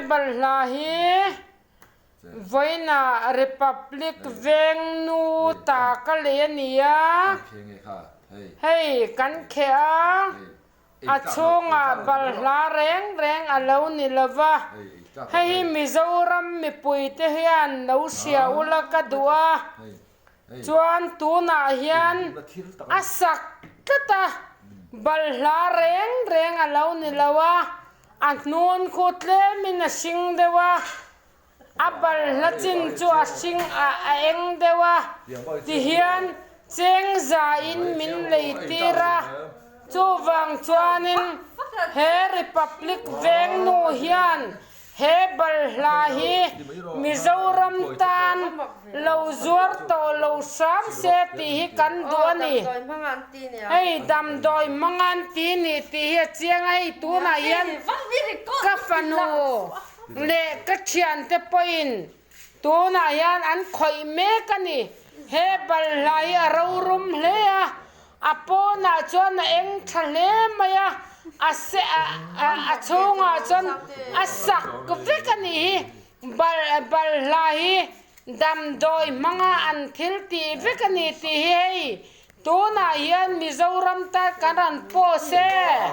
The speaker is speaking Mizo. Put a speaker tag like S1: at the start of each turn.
S1: Balhla hi vawiinah Republic veng nu ta ka lei a ni a, hei kan kheh a, a chhungah balhla reng reng a lo ni lo va, hei hi Mizoram mipuite hian lo hria ula ka duh a. Chuan tunah hian a sak tlat a, balhla reng reng a lo ni lo a, a hnun khu tlemin a hring deuh a, a balhla chin chu a hring a a eng deuh a, tihian cheng zain min lei tir a, chuvang chuanin he Republic veng nu hian He balhla hi Mizoram tan lo zuar tawh lo hram se tih hi kan duh a ni. Hei damdawi hmang an ti ni tih hi a chiang a, hei tunah hian ka fanu leh ka thiante pawhin tunah hian an khawih mek a ni. He balhla hi a rorum hle a, A pawnah chuan a eng tha hle mai a, a se a a chhungah chuan a sak vek a nih hi. Bal balhla hi damdawi hmanga an thil tih vek a ni tih hi hei tunah hian Mizoram tan kan rawn post e.